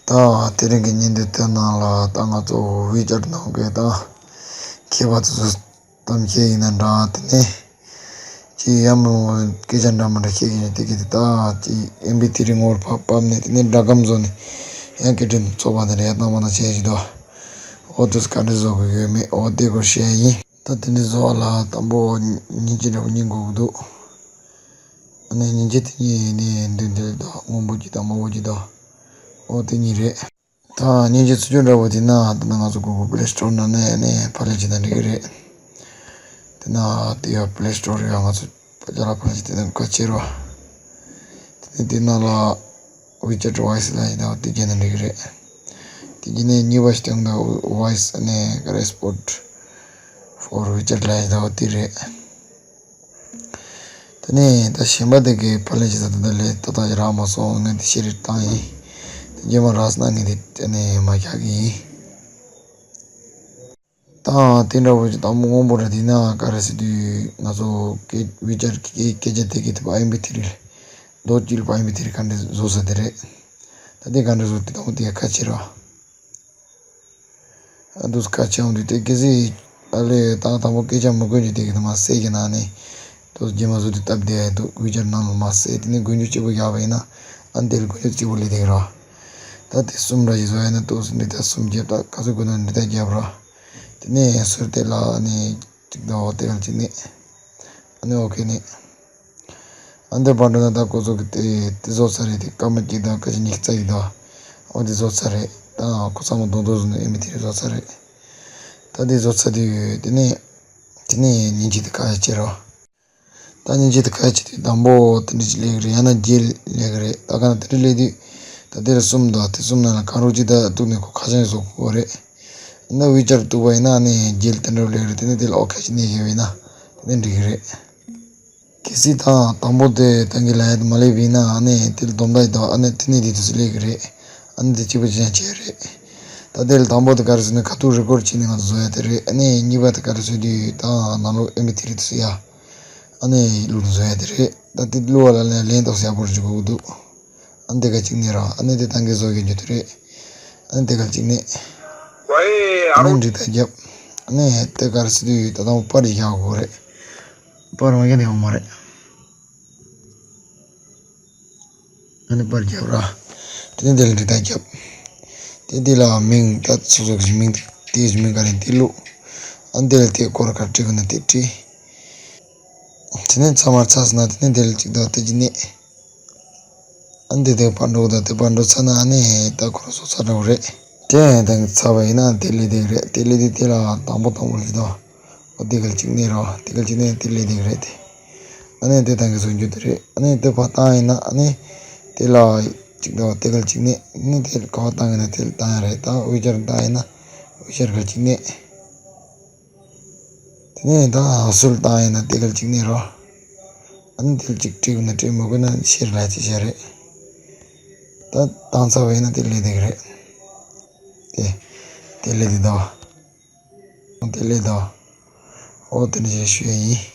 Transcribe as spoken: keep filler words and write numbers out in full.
ད་དེ་རིང་གི་ཉིན་དུ་དེ་ནང་ལ་ད་ང་ཚོ་ཝི་ཅར་ནང་གི་ད་མཁས་པ་དེ་ཚོ་གཏམ་བཤད་ཡིན་ན་འདྲ། དེ་ནས་ཅི་ཡང་མི་སྐད་ཆ་འདྲ་མི་འདྲ་བཤད་ཀྱི་ཡོད། དེ་གི་དེ་ད་ཅི་ཨེམ་པི་ཐི་རི་ངོར་ཕབ་ཕབ་ནས་དེ་ནས་སྒྲ་སྒམ་བཟོ་ནས་ཡང་སྐད་འཕྲིན་ཚོགས་པ་དེ་འདྲ་ཡང་བཏང་བ་དང་བྱས་ཞིག་ད། འོ་དེ་ཚོ་ག་འདྲ་བཟོ་དགོས་ཡོད་མེད་འོ་དེ་སྐོར་བཤད་ཡིན། ད་དེ་འདྲ་བཟོ་བ་ལ་དང་པོ་ཉིན་གཅིག་འདྲ་པོ་ཉིན་དགོས་ཀྱི་འདུག་ཨ་ནི་ཉིན་གཅིག་དེ་གཉིས་ནི་མདུན་དེ་དང་སྔོན་པོ་གཅིག་དང་དམར་པོ་གཅིག་དང་། འོ་དེ་གཉིས་རེད། ད་ཉིན་གཅིག་ཚུར་སྐྱོན་འདྲ་པོ་དེ་ན་ད་ང་ཚོ་གུ་གུལ་པ་ལེ་སི་ཊོར་ནང་ནས་ནི་ཕབ་ལེན་བྱེད་ན་འགྲིག་གི་རེད། དེ་ན་དེ་ཡང་པ་ལེ་སི་ཊོར་ཡང་ང་ཚོ་རྒྱ་ལ་ཕབ་ལེན་བྱེད་དེ་ན་ཁ་ཕྱེ་རོགས། དེ་ནས་དེ་ནང་ལ་ཝི་ཅར་ཝོ་ཡི་སི་ལབ་ཡིན་ད་དེ་བརྒྱབ་ན་འགྲིག་གི་རེད། དེ་རྗེས་ནས་གཉིས་པ་ཞིག་སྟོན་ད་ཝོ་ཡི་སི་ཨ་ནི་ག་རེ་སི་པོ་ཊི་ཕོར་ཝི་ཅར་ལབ་ཡིན་ད་དེ་རེད། དེ་ནས་ད་གཞན་པ་དེ་གའི་ཕབ་ལེན་བྱེད་ས་དེ་འདྲ་ལས་ཏག་ཏག་ཅིག་རག་མ་སོང་། ངས་དེ་ཤེས་རིག་བཏང་ཡིན། དེ་རྗེས་མ་རག་སོང་ན་ངས་དེ་ཨ་ནི་མ་རྒྱག་གི་ཡིན། ད་དེ་འདྲ་བོ་ཅིག་དང་པོ་སྔོན་པོ་ར་དེ་ན་ག་རེ་ཟེར་དུས་ང་ཚོ་སྐད་ཝི་ཅར་གྱི་སྐད་ཆ་དེ་གའི་དེ་པ་ཨེམ་པི་ཐི་རི་རྡོ་གཅིག་པ་ཨེམ་པི་ཐི་རི་ག་འདྲ་བཟོ་ས་དེ་རེད། ད་དེ་ག་འདྲ་བཟོ་དེ་དང་པོ་དེ་ཁ་ཕྱེ་རོགས། ཨ་འདུག་ཁ་ཕྱེ་འོང་དུས་དེ་གལ་སྲིད་ཨ་ལས་ད་དང་པོ་སྐད་ཆ་མི་དགོས་རྒྱུ་དེ་གི་དེ་མ་གསལ་གྱི་ནང་ནས་དུ་རྗེས་མ་བཟོ་དུས་སྟབས་བདེ་འདུག་ཝི་ཅར་ནང་ལ་མ་གསལ་དེ་ནས་དགོས་རྒྱུ་གཅིག་པུ་ཡག་པ་ཡིན་ན་ཨ་འདི་ལ་དགོས་རྒྱུ་གཅིག་པུ་ལས་དེ་གི་རོགས། ད་དེ་གསུམ་འདྲ་ཞིག་བཟོ་ཡ་ན་དུ་འདི་ད་གསུམ་བརྒྱབ་ད་ག་ཚོད་དགོས་ན་འདི་ད་བརྒྱབ་རོགས། དེ་ནས་ཟུར་དེ་ལ་ཨ་ནི་གཅིག་དང་འོ་དེ་ག་ལ་གཅིག་ནས་ཨ་ནི་ཨོ་ཁེ་ནས། ཨ་འདིར་བར་འགྲོ་ན་ད་ཁོ་ཚོ་གི་དེ་དེ་བཟོ་ཚར་རེད། དེ་སྐར་མ་གཅིག་དང་སྐར་ཆ་ཉི་ཤུ་རྩ་ཡི་དང་འོ་དེ་བཟོ་ཚར་རེད། ད་ཁོ་ཚང་མ་རྡུང་རྡུང་བཟོ་ནས་ཨེ་མི་དེ་རེད་བཟོ་ཚར་རེད། ད་དེ་བཟོ་ཚར་དུས་དེ་ནས་དེ་ནས་ཉིན་གཅིག་དེ་ཁ་ཕྱེ་རོགས། ད་ཉིན་གཅིག་དེ་ཁ་ཕྱེ་དུས་དང་པོ་དེ་འདྲ་ཅིག་ལས་ཀྱི་རེད། ཡང་ན་བརྒྱད་ལས་ཀྱི་རེད། ད་ག་ན་དེ་འདྲ་ལས་དུས་ད་དེ་ལ་གསུམ་དང་དེ་གསུམ་ནང་ལ་གང་རུང་གཅིག་ད་གཏུགས་ནས་ཁོ་ཁ་བྱང་བཟོ་དགོས་རེད། ན་ཝི་ཅར་གཏུགས་པ་ཡིན་ན་ནི་བརྒྱད་དེ་འདྲ་ལས་ཀྱི་རེད། དེ་ནས་དེ་ལ་ཨོ་ཁེ་ཅིག་ནས་བཞག་པ་ཡིན་ན་དེ་ནས་འགྲིག་གི་རེད། གལ་སྲིད་དང་དང་པོ་དེ་ཏང་གི་ལ་ཡ་དེ་མ་ལེབ་ཡིན་ན་ཨ་ནི་དེ་ལ་སྡོམ་ད་ཡི་དོ་ཨ་ནི་དེ་ནི་དེ་དུས་སུ་ལེགས་གི་རེད། ཨ་ནི་དེ་གཅིག་པ་ཅན་བྱས་རེད། ད་དེ་ལ་དང་པོ་དེ་ག་རེ་ཟེར་ན་ཁ་ཐུག་རི་ཀོར་བྱས་ནས་ང་ཚོ་བཟོ་ཡ་དེ་རེད། ཨ་ནི་གཉིས་པ་དེ་ག་རེ་ཟེར་དུས་ད་ནང་ལོགས་ཨེ་མི་དེ་རེད་དུས་སུ་ཡ་ཨ་ནི་ལུག་བཟོ་ཡ་དེ་རེད། ད་དེ་ལུག་བ་ལ་ལན་ལན་ཏོག་ཙམ་ཡག་པོ་རེ་འཇུག་དགོས་ཀྱི་འདུག་ཨ་ནི་དེ་ག་གཅིག་ནི་ར་ཨ་ནི་དེ་ཏང་གི་བཟོ་གི་འཇུག་དེ་རེད། ཨ་ནི་དེ་ག་གཅིག་ནི་ཨ་ནི་འགྲིག་ད་རྒྱབ། ཨ་ནི་དེ་ག་རེ་ཟེར་དུས་ད་དང་པོ་པར་རེ་བཞག་དགོས་རེད། པར་མ་བཞག་ན་ཡོང་མ་རེད། ཨ་ནི་པར་རྒྱབ་ར། དེ་ནས་དེ་ལ་འབྲི་སྟངས་རྒྱབ། དེ་དེ་ལ་མིང་ད་སོ་སོ་གི་མིང་དེ་དེའི་མིང་ག་རེ་དེ་བླུགས། ཨ་ནི་དེ་ལ་དེ་སྐོར་ག་བྲིས་དགོས་ན་དེ་བྲིས། དེ་ནས་ཚང་མ་ཚར་སོང་ན་དེ་ནས་དེ་ལ་གཅིག་དང་དེ་གཅིག་ནས། ཨ་ནི་དེ་དེ་པར་འགྲོ་དང་དེ་པར་འགྲོ་ཚར་ན་ཨ་ནི་ད་ཁོ་རང་ཚོ་ཚར་འགྲོ་གི་རེད། དེ་ཡང་ད་ཚར་བ་ཡིན་ན་དེ་ལས་དེ་གི་རེད། དེ་ལས་དེ་དེ་ལ་དང་པོ་དང་པོ་ལས་དང་། འོ་དེ་ག་ལ་གཅིག་གནས་རོགས། དེ་ག་ལ་གཅིག་གནས་དེ་ལས་དེ་ག་རེད་དེ། ཨ་ནི་དེ་ཏང་གི་བཟོ་རྒྱུ་དེ་རེད། ཨ་ནི་དེ་ཕར་བཏང་ཡིན་ན་ཨ་ནི་དེ་ལ་གཅིག་དང་དེ་ག་ལ་གཅིག་གནས། ཨ་ནི་དེ་ག་བ་བཏང་ཡིན་ན་དེ་ལ་བཏང་ཡ་རེད། ད་ཝི་ཅར་བཏང་ཡིན་ན་ཝི་ཅར་ག་ལ་གཅིག་གནས། དེ་ནས་ད་ཟུར་བཏང་ཡིན་ན་དེ་ག་ལ་གཅིག་གནས་རོགས། ཨ་ནི་དེ་ལ་གཅིག་བྲིས་དགོས་ན་བྲིས། མི་དགོས་ན་ཤེར་ལ་ཅི་བྱ་རེད། ད་བཏང་ཚར་བ་ཡིན་ན་དེ་ལས་དེ་ག་རེད། དེ་དེ་ལས་དེ་དང་། དེ་ལས་དང་། འོ་དེ་འདྲ་ཞིག་ཞུ་ཡ་ཡིན།